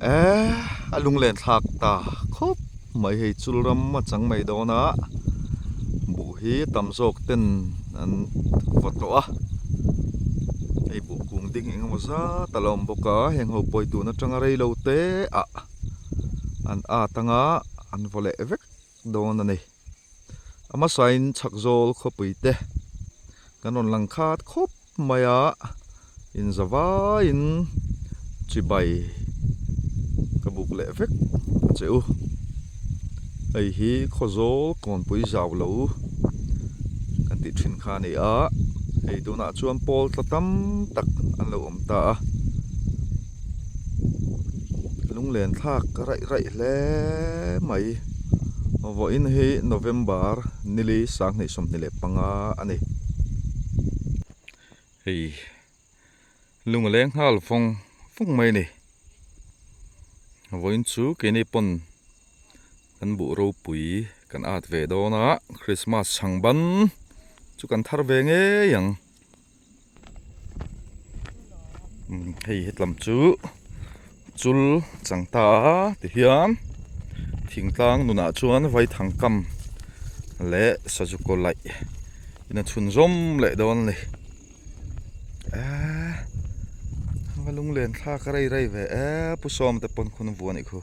Eh a lunglen thlak ta khawp mai hei chul ram a chang mai dawn a buh hi tam zawk ten an vaw tawh a hei buh kung ding eng emaw zat a la awm bawk a heng ho pawh hi tun atanga rei lo te ah an at anga an vaw leh vek dawn a ni. A hmasain chhak zawl khawpui te kan rawn lang khat khawp mai a, inza vaiin chibai ka buk leh vek a che u. Hei hi Khawzawl kawnpui zau lo kan tih thin kha a ni a, hei tunah chuan pawl tla tam tak an lo awm ta a. Lunglen thlak raih raih hle mai. Vawiin hi November nili sanghnih 25 a ni. Hei lung a leng nghal vawng vawng mai a ni. Vawiin chu keini pawn kan buh ropui kan at ve dawn a, Christmas chhang ban chu kan thar ve ngei ang. Hei hetlam chu chul chang ta a ti hian thingtlang nunah chuan vaithang kam leh sazu kaw laih in a chhun zawm leh dawn a ni eee va lunglen thlak rei rei ve e pu sawm te pawn khun vuah a nih khu.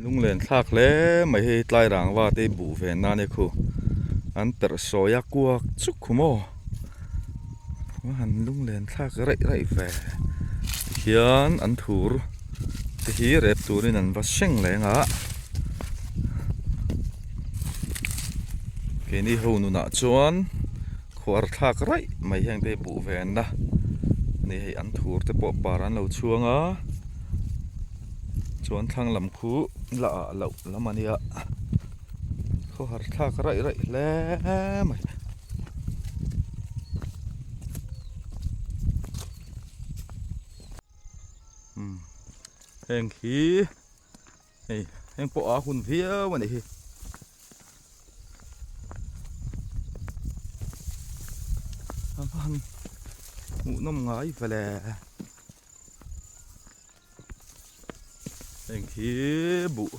Lunglen thlak hle mai hei tlai rangva te hi buh ve nan e khu an perh sawi a kuak chuk khu maw a han lunglen thlak raih raih ve tihian an thur te hi rep turin an va seng leng a keini ho nunah chuan khuar thlak raih mai heng te hi buh ve na a ni hei an thur te pawh par an lo chhuang a. Chuan thlang lam khu la ah loh lam a nia khawhar thlak raih raih hle mai. Umm heng hi hei heng pawh a hun viau a nih hi. A va han hmuhnawm ngai ve le. Heng hi buh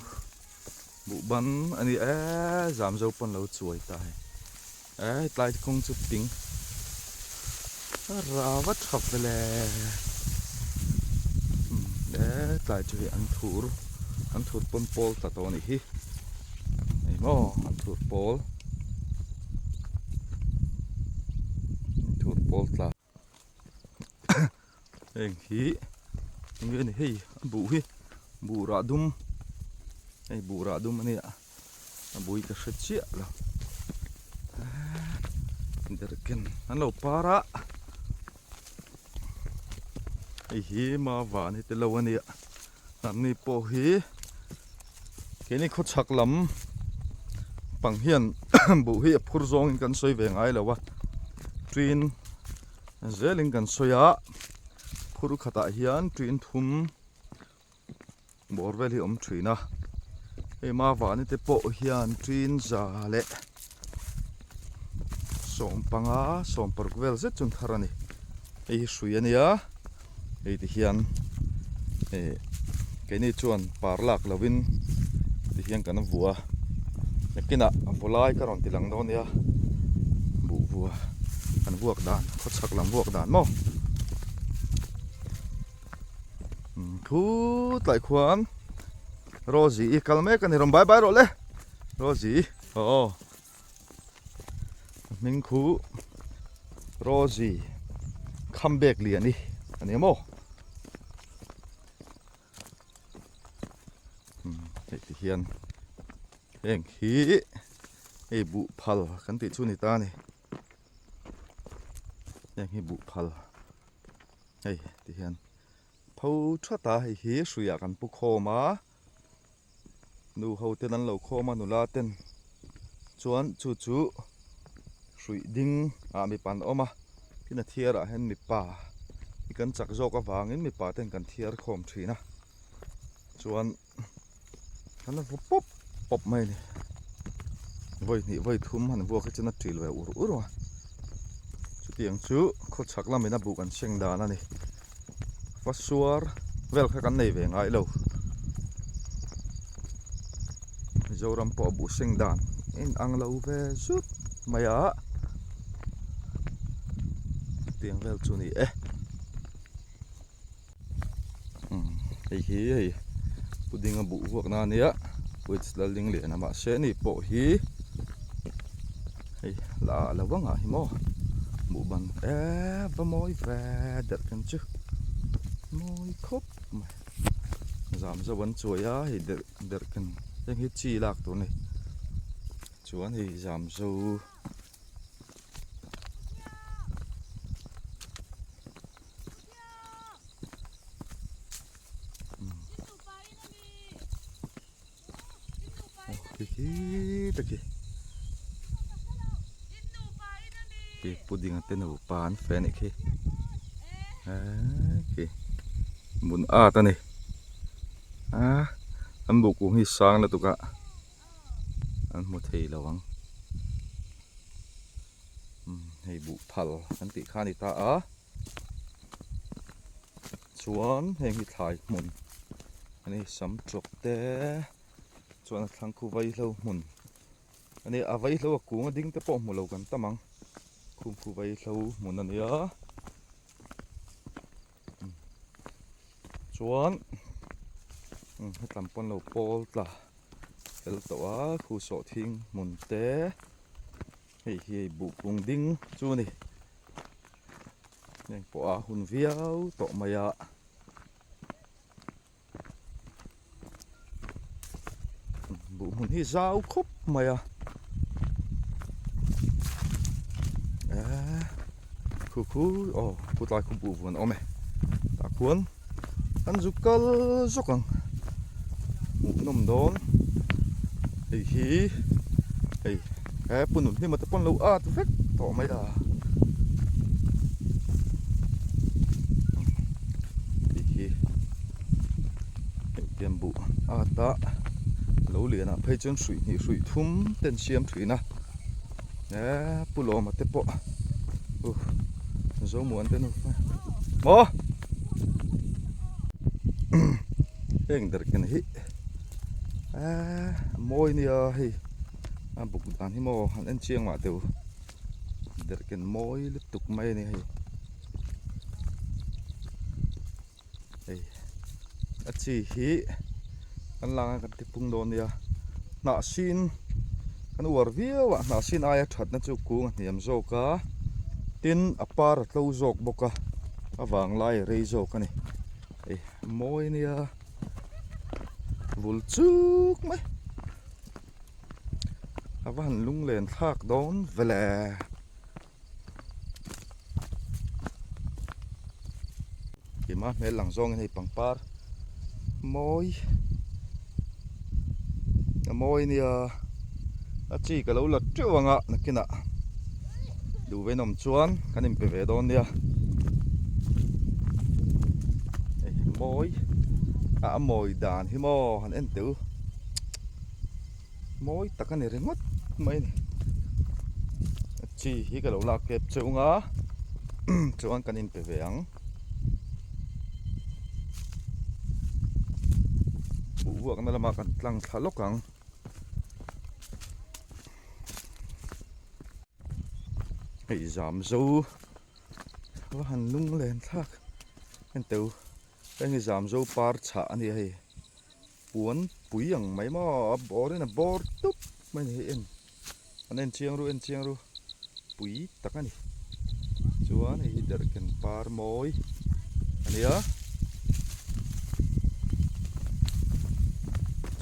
buh ban a ni e zam zo pawn lo chuai ta hei e tlai kawng chu ping a ra va tha vele e tlai chu hei an thur an thur pawn pawl ta tawh a nih hi engmaw an thur pawl an thur pawl tla. Heng hi eng nge ni hei a buh hi buh rah dum hei buh rah dum a nia a bui ka hre chiah lo derhken an lo par a hei hi mavan hi te lo a nia an ni pawh hi keini khawchhak lam pang hian buh hi a phur zawngin kan sawi ve ngai lo a ṭin zelin kan sawi a phur khatah hian ṭin thum bawr vel hi a awm ṭhin a hei mavani te pawh hian ṭin za leh 15 16 vel zet chu an thar a ni hei hi hrui a nia. Hei ti hian eh keini chuan par lak lovin ti hian kan vuah a nakinah vawlai ka rawn ti lang dawn nia buh vua kan vuak dan khawchhak lam vuak dan maw thu tlai khuan Rosie i kal mek a ni rawn bai bai rawh le Rosie aw. A hming khu Rosie Khambek Liani a ni maw? Hei ti hian heng hi hei buh phal kan tih chu a ni ta a ni. Heng hi buh phal hei ti hian pho that a hei hi hruiah kan pu khawm a. Nu ho ten an lo khawm a nula ten chuan chu chu hruih ding ah mipa an awm a tin a thiar ah hian mipa hi kan chak zawk avangin mipa ten kan thiar khawm thin a chuan an vaw pawp pawp mai a ni vawi hnih vawi thum han vuak hi chuan a ṭil ve ur ur a. Chutiang chu khawchhak lamin a buh kan seng dan a ni. Fasuar vel kha kan nei ve ngai lo. Mizoram pawh a buh seng dan a inang lo ve zut mai a. Chutiang vel chu a ni e. Hei hi hei pudding a buh vuak na ania which lalding lian a mahse ni pawh hi hei la ah lo ang ah hi maw buh ban eee va mawi ve derh kan chu mawi khawp mai zam zo an chuai a hei derh derh kan heng hi chi lak tur a ni chuan hei zam zo. Khi pudding te nupa an feh anih khi khi mun at ani a an buh kung hi sang lutuk a an hmu thei lo ang. Hei buh phal kan tih kha a ni ta a chuan heng hi thlai hmun a ni sam tawk te chuan a thlang khu vaihlo hmun a ni a vaihlo a kung a ding te pawh hmu lo kan tam ang khum khu vaihlo hmun a nia chuan hetlam pawn lo pawl tla fel tawh a khu sawhthing hmun te. Hei hi hei buh kung ding chu a ni. Heng pawh a hun viau tawh mai a. Buh hmun hi zau khawp mai a. Eee khu khu aw khutlai khu buh vuan a awm e. Tah khuan an zu kal zawk ang hmuhnawm dawn hei hi hei he pu nun hlima te pawn lo at vek tawh mai a hei hi hei tiang buh at a lo lian ah phei chuan hruih hnih hruih thum te an siam thin a he pu lawma te pawh Zomuan te nufa maw heng derhken hi eee a mawi nia hei a buk dan hi maw han en chiang mah teh u derhken mawi lutuk mai a ni hei hei a chi hi kan lang a kan ti pung dawn nia hnah sin kan uar viau a hnah sin aia thatna chu kung a hniam zawk a tin a par a tlo zawk bawk a a vang lai a rei zawk a ni hei a mawi ania vul chuk mai a va han lunglen thlak dawn vele. Keimah hmel lang zawngin hei pangpar mawi a mawi ania a chi ka lo la teuh ang a nakinah duh ve nawm chuan kan inpe ve dawn nia hei mawi a mawi dan hi maw han en teh u. Mawi tak a ni ringawt mai a ni. A chi hi ka lo lak kep cheu nga chuan kan inpe ve ang. Buh vuakna lamah kan tlang thla lawk ang. Hei zam zo va han lunglen thlak en teu heng hi zam zo par chhah a ni a hei. Puan pui ang mai maw a bawr in a bawr tup mai a ni hei en an en chiang ru en chiang ru pui tak a ni chuan hei hi derhken par mawi a nia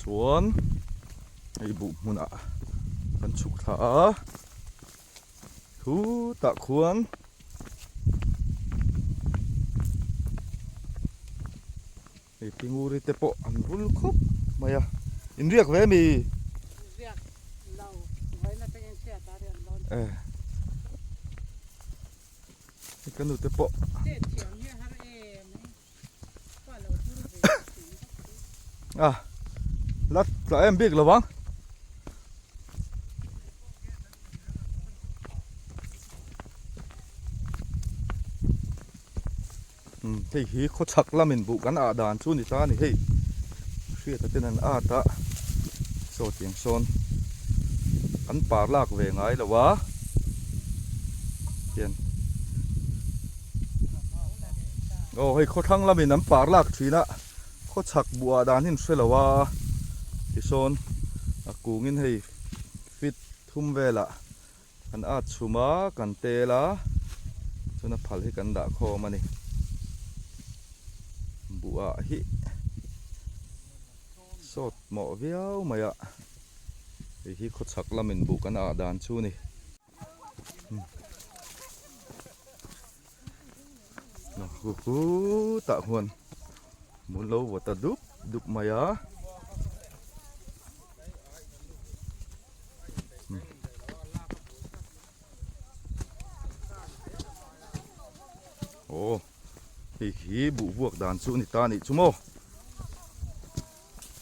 chuan hei buh hmunah kan chhuk thla a khutah khuan. Hei Pinguri te pawh an vul khawp mai a, in riak ve mi? Riak lo, vawiin atangin chhiat a riak dawn. Eh. Hei ka nu te pawh. Chet thiam hi a har em ai, pa lo hur ve thin bawk si. A, la tla em bik lo ang. Umm hei hi khawchhak lamin buh kan ah dan chu ni ta a ni hei hriata ten an at a saw tiang sawn kan par lak ve ngai lo a hian aw hei khawthlang lamin an par lak thin a khawchhak buh ah dan hi an hre lo a tisawn a kungin hei fit thum velah Kan at chhum a, kan tel a, chuan a phal hi kan dah khawm a ni. Buh ah hi sawt mawh viau mai a, hei hi khawchhak lamin buh kan ah dan chu a ni. Tah huan mun lo vaw ta dup dup mai a. Aw hei hi buh vuak dan chu a ni ta a nih chu maw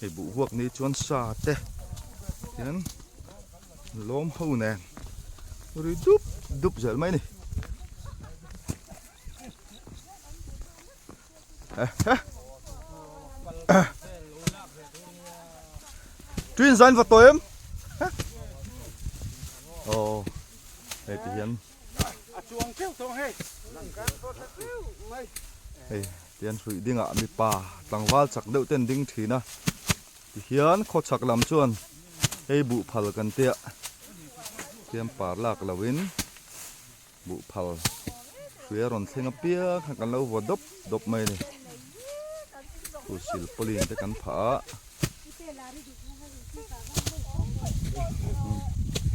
hei buh vuak ni chuan sa te hian lawm ho nen ri dup dup zel mai a ni. Twin zain va tawh em? Aw hei ti hian a chuang teuh tawh hei hei tian hruih dingah mipa tlangval chak deuh ten ding thin a tihian khawchhak lam chuan hei buh phal kan tia tian par lak loin Buh phal hrui a rawn thleng apiang kha kan lo vaw dawp dawp mai a ni. Chu silpawlin te kan phah a.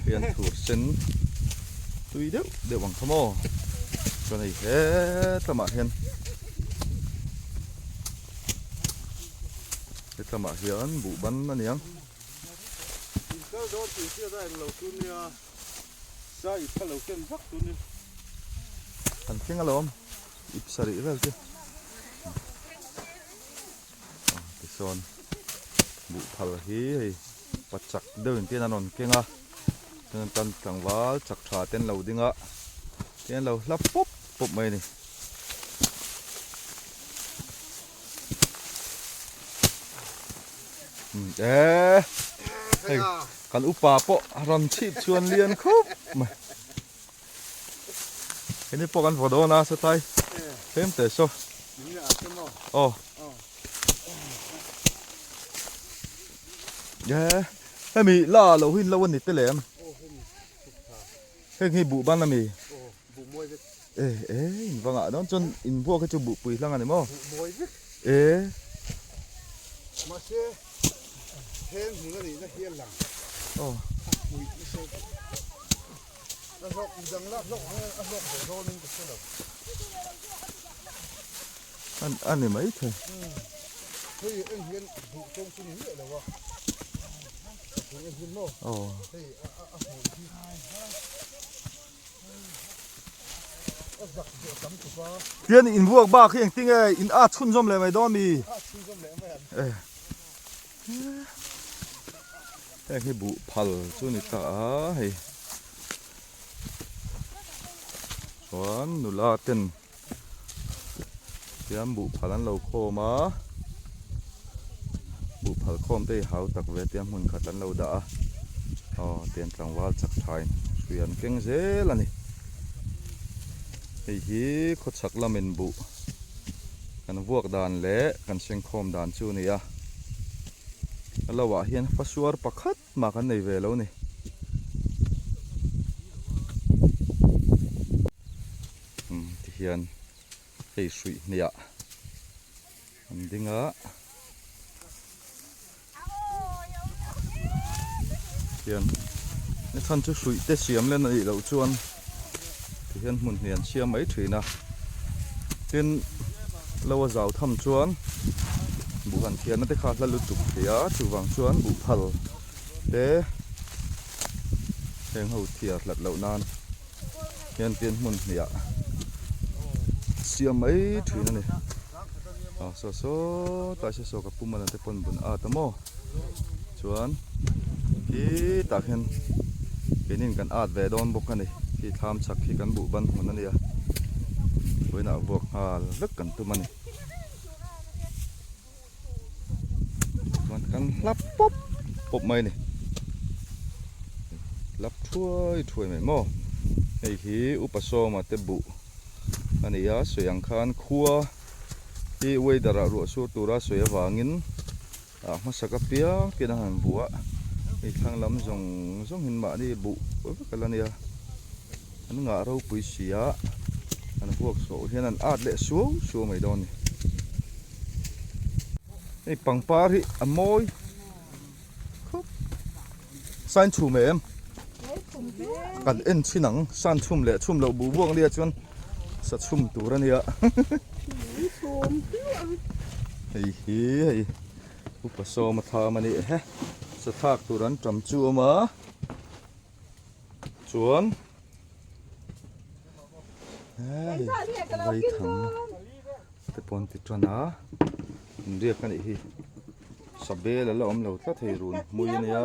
Hian thur sen tui deuh deuh ang kha maw. Chuan hei hetlamah hian hetlamah hian buh ban a ni ang. Sa ip kha lo ken vak tun ni. Kan thleng alawm ip sarih vel chu. Tisawn buh phal hi hei pa chak deuh in ten an rawn keng a chuan tan tlangval chak tha te an lo ding a tin an lo hla pawp pawp mai a ni. Eee hei kan upa pawh a rawn chhip chhuan lian khup mai heni pawh kan vaw dawn a satlai tlem teh saw aw eee hemi la lo hi lo a ni tel em heng hi buh ban a mi. E e in va ngah dawn chuan in buak hi chu buh pui hlang a ni maw? Buh mawi vek. E. Mahse heng hmun a nihna hi a lang. Aw. A hmuih nasa lutuk. A hlawk midang lak hlawk ang a hlawk ve dawn in ka hre lo. An a ni mai thei. Hei en hian buh tawng chu ni miah lo a. A chung en hian maw? Aw. Hei a a hmuih hi. Tian in vuak bak hi engtin nge in at chhunzawm leh mai dawn mi? Heng hi buh phal chu ni ta a hei. Chuan nula ten tian buh phal an lo khawm a. Buh phal khawm te hi hau tak ve tia hmun khat an lo dah a. Aw tian tlangval chak thain hrui an keng zel a ni. Hei hi khawchhak lamin buh kan vuak dan leh kan sengkhawm dan chu a ni a. A lo ah hian fasuar pakhat mah kan nei ve lo a ni. Umm tihian hei hruih hniah an ding a. Hian a chhan chu hruih te siam len a nih loh chuan ti hian hmun hnih an siam mai thin a tin lo a zau tham chuan buh han thianna te kha a hla lutuk thei a chuvang chuan buh phal te heng ho thiar hlat loh nan hian tin hmun hnih ah siam mai thin a ni. Aw saw saw tlai saw saw ka pum a te pawn bun at a maw chuan khitah khian keinin kan at ve dawn bawk a ni khi thlam chhak khi kan buh ban hmun a nia. Vawiinah vuak nghal vek kan tum a ni. Chuan kan hlap pawp pawp mai a ni. Hlap thuai thuai mai maw. Hei hi Upa Sawma te buh a ni a, sawi ang khan khua hi weather ah ruah sur tura sawi avangin ah hmasa ka piang pian a han buh a, hei thlang lam zawng zawng in mahni buh vek a la nia, an ngah ropui si a, an vuak sawh hian an at leh suau suau mai dawn a ni. Hei pangpar hi a mawi khawp sign chhum em kan en chhin ang sign chhum leh chhum loh buh buak nia chuan sa chhum tur a nia hei hi hei upa sawma thlam a ni he sa thlak tur an tam chu a awm a chuan hei vaithang te pawh an ti tan a inriak a nih hi sabel a la awm lo tlat hei run hmui a nia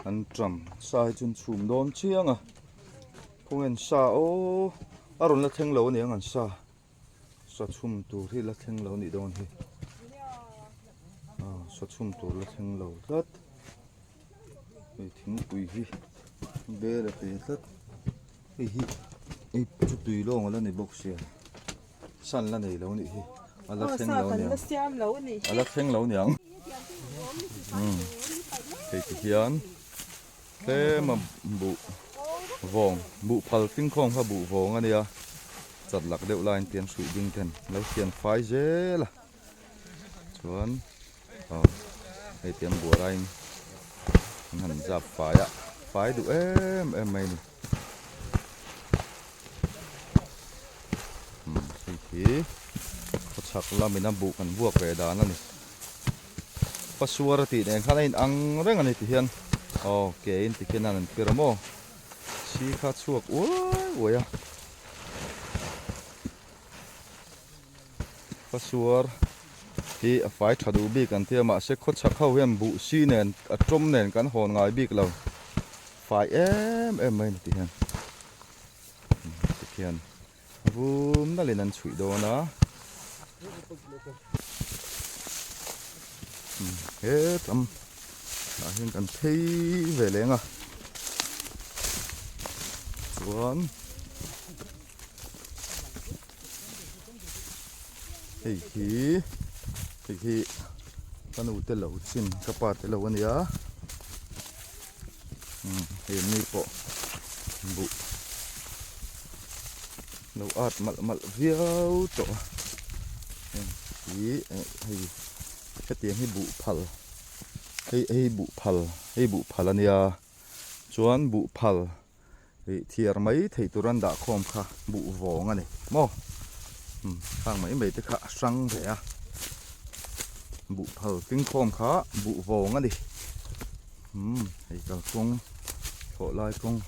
an ṭam sa hi chu an chhum dawn chiang a khawnge an sa aw a rawn la thleng lo a niang an sa sa chhum tur hi la thleng lo a nih dawn hi ah sa chhum tur la thleng lo tlat hei thingpui hi bel a pe tlat hei hi hei chu tui lawng a la ni bawk sia. San la nei lo nih hi a la thleng lo niang a la thleng lo niang hei ti hian tlem a buh vawng buh phal tingkhawm kha buh vawng a nia chat lak deuh laiin tian hruih ding ten lo siam fai zel a chuan aw hei tiang buaraiin an han zap fai a fai duh em em mai a ni. Hei hi khawchhak lamin a buh kan vuak ve dan a ni. Pasuar a tih nen khan a in ang reng a ni ti hian aw ke in ti khian an pir a maw si kha chhuak uai uai a. Pasuar hi a fai tha duh bik an ti a mahse khawchhak ho hian buh si nen a tawm nen kan hawn ngai bik lo. Fai em em mai a ni ti hian tikhian vum nalhin an chhuih dawn a hetam tah hian kan phei ve leng a chuan hei hi hei hi ka nu te lo chin ka pa te lo a nia. Hei mi pawh buh lo at malh malh viau tawh a heng hi hei hetiang hi buh phal hei hei buh phal hei buh phal a nia chuan buh phal ih thiar mai theih tur an dah khawm kha buh vawng a ni maw khang mai mai te kha a hrang ve a buh phal tling khawm kha buh vawng a ni umm hei kalkawng thlawh lai kawng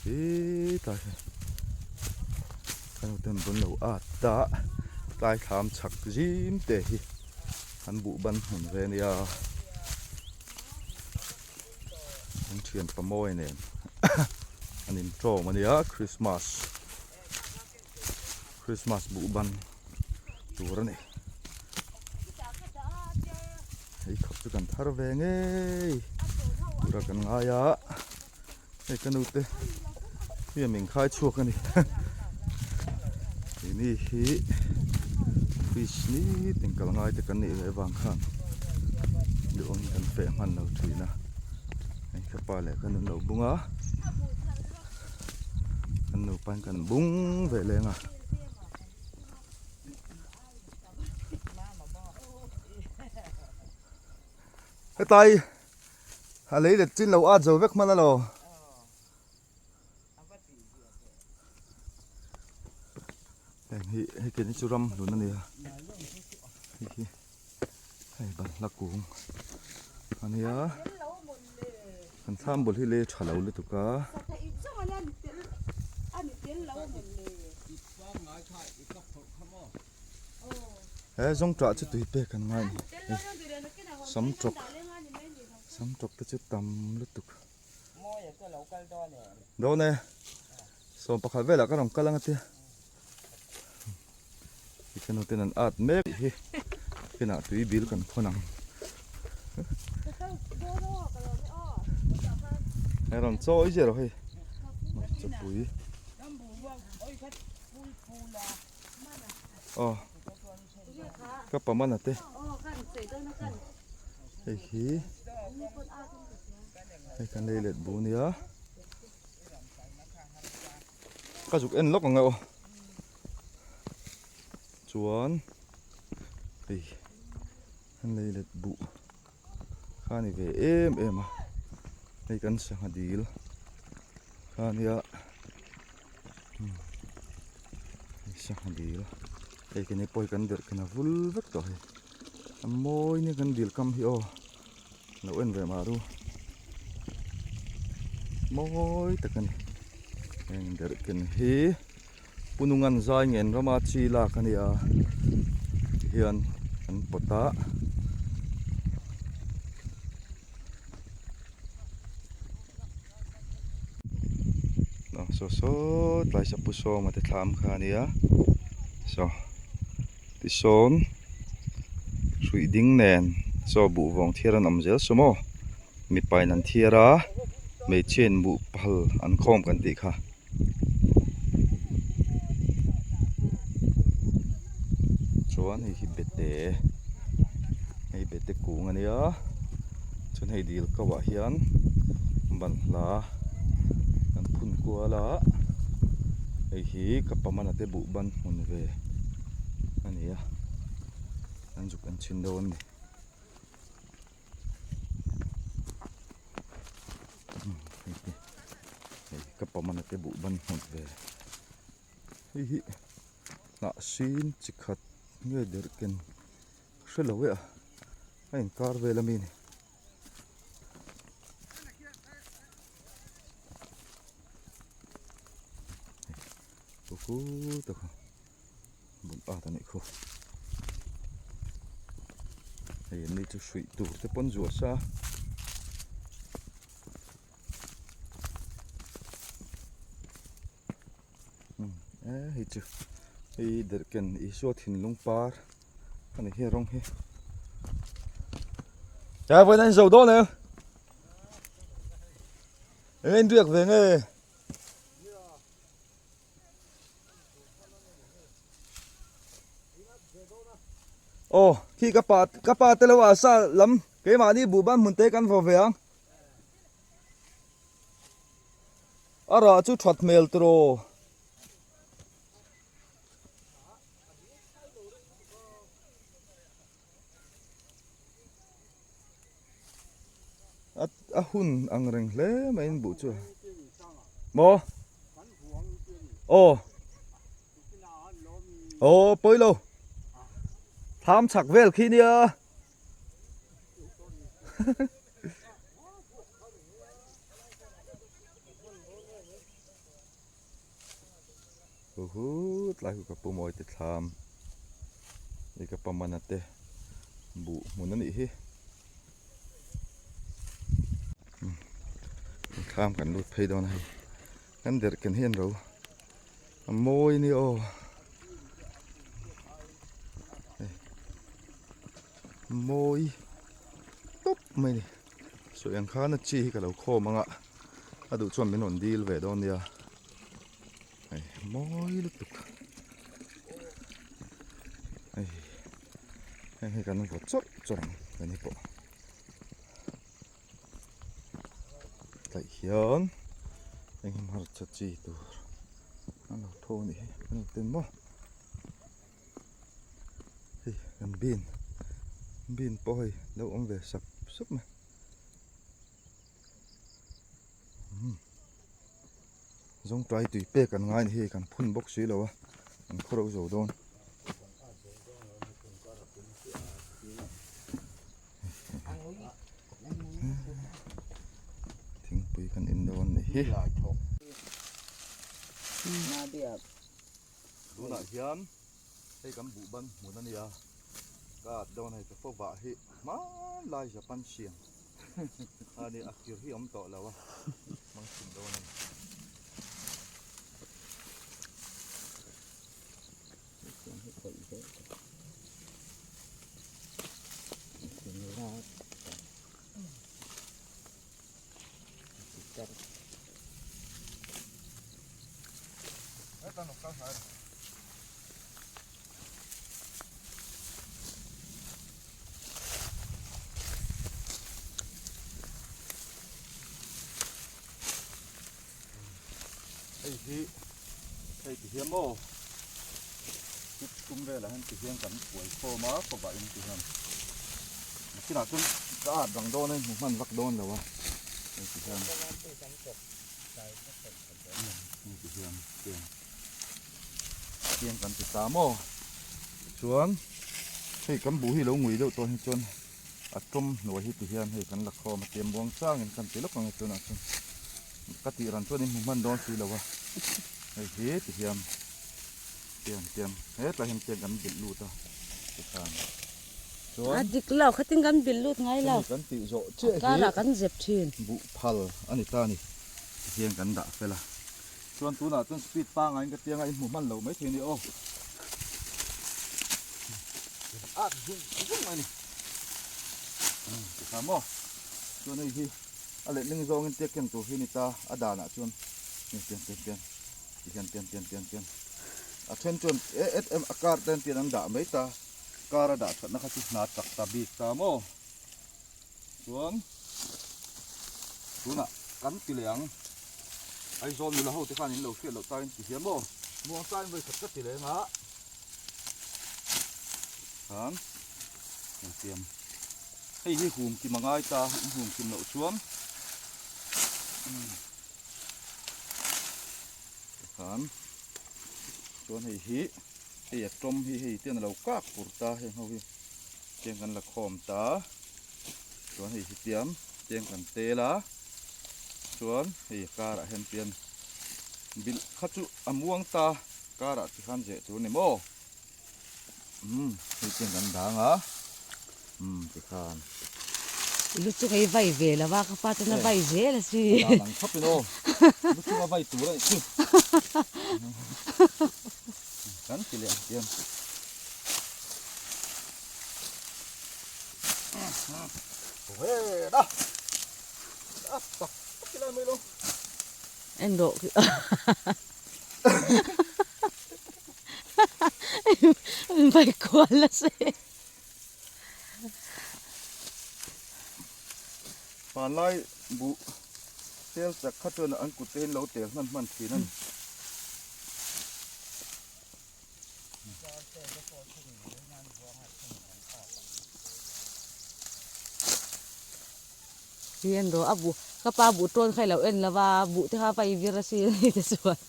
hetlai hi ka nu ten rawn lo at a tlai thlam chhak zim te hi an buh ban hmun ve ania an thian pa mawi nen an in tawm ania Christmas Christmas buh ban tur a ni hei khawp chu kan thar ve ngei tura kan ngai a hei ka nu te hian min khai chhuak a ni keini hi office nitin kal ngai te kan nih leh avang khan duhawm kan feh hman lo thin a hei ka pa leh ka nu an lo bung a. Kan nupa in kan bung ve leng a. Hetlai a lei let chin lo at zo vek hman alo. Heng hi hei keini chu ram hlun a nia. Hei hi hei balhla kung a nia. Kan thlam bul hi lei tha lo lutuk a. He zawng tah chu tui pek an ngai a ni. Sam tawk sam tawk te chu tam lutuk. Dawn e. 11 velah ka rawn kal anga tia. Tikhan ho ten an at mek hi. Kinah tui bil kan khawn ang. Hei rawn chawi zel hei. Chapui. Aw. Ka pamana te. Hei hi. Hei kan lei let bu nia. Ka zuk en lawk ang e aw. Chuan hei an lei let buh kha a ni ve em em a. Hei kan sangha dil kha a nia. Hei sangha dil hei keni pawh hi kan derh khin a vul vek tawh hei. A mawi nia kan dil kam hi aw. Lo en ve mah ru. Mawi tak a ni. Heng derhken hi Punungan zai ngen rama chi lak a nia. Tihian an pawt a. Saw saw tlai sapu sawma te thlam kha a nia. Saw. Tisawn hruih ding nen chaw buh vawng thiar an awm zel saw maw mipa in an thiar a hmeichhia in buh phal an khawm kan tih kha. Chuan hei hi bete hei bete kung a nia chuan hei dil kau ah hian banhla an phun kual a hei hi ka pamana te buh ban hmun ve. a ni a an zuk an chhin dawn a ni hei te hei ka pamana te buh ban hmawt ve hei hi hnah sin chi khat nge derh ken hre lo e a a inkar vel ami a ni. Bul at a nih khu. Hei an ni chu hruih tur te pawn zuah sa. E hei chu hei derhken Isua thinlung par a ni hi a rawng hi. Tlai vawiin a inzo dawn em? Eng a inriak ve nge? Aw khi ka pa ka pa te lo ah sa lam keimahni buh ban hmun te kan vaw ve ang. A rah chu that hmel tiraw. A hun ang reng hle mai in buh chu maw aw aw pawi lo tham chhak vel khi nia Huhu tlai khu ka pu mawi te thlam hei ka pamana te buh hmun a nih hi thlam kan lut phei dawn a hei kan derh ken hian ro a mawi a ni aw hei mawi tawp mai a ni sawi ang khan a chi hi ka lo khawm ang a a duh chuan min rawn dil ve dawn nia. Hei mawi lutuk hei heng hi kan vaw chawrh chawrh ang kan hi pawh tlaih hian eng hi hmarcha chi tur an lo tho a nih hi an lo ten maw hei kan bean bean pawh hei lo awm ve sap sap mai. Zawngtai tui pek an ngai a ni hei kan phun bawk si lo a an khaw reuh zo dawn. Thingpui kan in dawn a ni hi. Tunah hian hei kan buh ban hmun a nia ka at dawn hei ka fo vah hi hmanlai Japan siam a ni a kir hi a awm tawh lo a. hmang chhin dawn a ni. Hei hi hei ti hian maw tip tum velah hian ti hian kan kuai khawm a kawvah in ti hian nakinah chuan ka at rang dawn a in hmu hman vak dawn lo a hei ti hian hei ti hian tiang tiang kan ti ta maw chuan hei kan buh hi lo ngui deuh tawh hi chuan a tawm hnuai hi ti hian hei kan la khawm a tiang muang changin kan ti lawk ang e tunah chuan ka tih ran chuan in hmu hman dawn si lo a hei hi ti hian tiang tiang hetlai hian tiang kan bilh lut a tikhan chuan A dik lo khatin kan bilh lut ngai lo kan tih zawh chiah hi karah kan zep thin buh phal a ni ta a ni ti hian kan dah fel a chuan tunah chuan speed pangaiin ka tianga in hmu hman lo maithei a ni aw. A zung zung mai ni tikha maw chuan hei hi a lehling zawngin tiak ken tur hi ni ta a danah chuan tian tian tian tihian tian tian tian tian a then chuan e et em a car ten tian an dah mai ta car a dah thatna kha chu hna chak ta bik ta maw chuan tunah kan ti leh ang Aizawl nula ho te khan in lo hriat loh tain ti hian maw muangchangin vawi khat ka ti leh anga khan kan siam hei hi hum kim a ngai ta in hum kim loh chuan khan chuan hei hi hei a tawm hi hei ten a lo kak pur ta heng ho hi tiang kan la khawm ta chuan hei hi tiang tiang kan tel a chuan hei a karah hian pian bilh kha chu a muang ta karah ti khan zeh tur a ni maw umm hei tiang kan dang a umm tikhan Lu chu kei vai ve lo a ka pa chuan a vai zel a si a dan ang khawp in aw lu chung a vai tur a nih chu kan ti leh ang tiang. En rawh min vai kual a se. Hmanlai buh tel chak kha chuan an kut te hi an lo tel hman hman thin a ni. Hi en rawh a buh ka pa buh tawn kha i lo en lova buh te kha a vai vir a si a ni te chuan.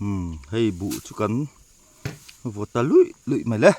Umm hei buh chu kan vaw ta luih luih mai le.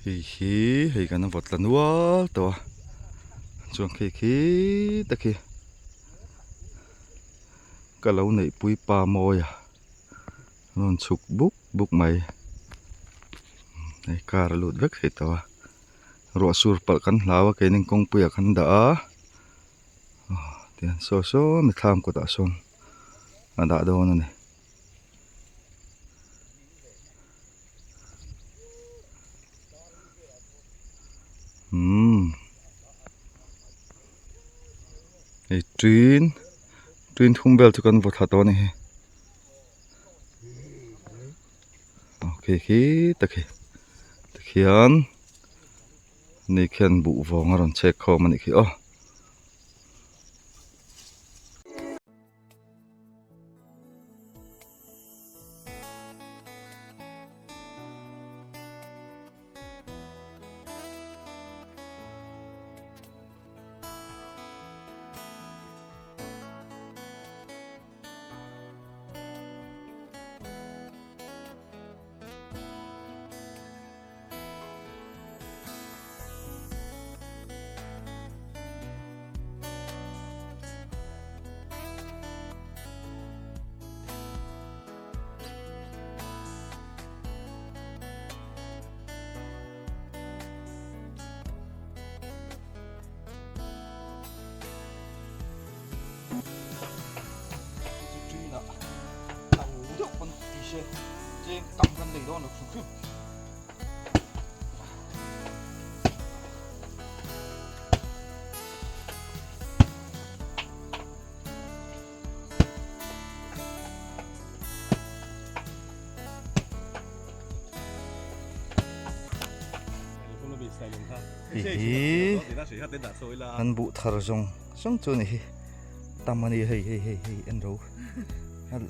Hei hi hei kan vawt tla nual tawh a chuan khi khi te khi. Ka lo neihpui pa mawi a rawn chhuk buk buk mai. Hei car a lut vek thei tawh a, ruah sur palh kan hlau a keini kawngpuiah kan dah a, tihian saw saw mithlam kawtah sawn a dah dawn a ni. Umm hei ṭin ṭin thum vel chu kan vaw thla tawh a ni hi aw khi khi ta khi tikhian ni khian buh vawng a rawn chhek khawm a nih khi aw. Hihi an buh thar zawng zawng chu a ni hi tam a ni hei hei hei hei en ro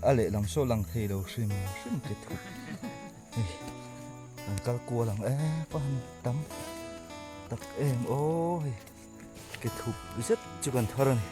a lehlam saw lang thei lo hrim hrim te thu hei an kal kual ang ep a han tam tak em aw hei ke thup zet chu kan thar a ni.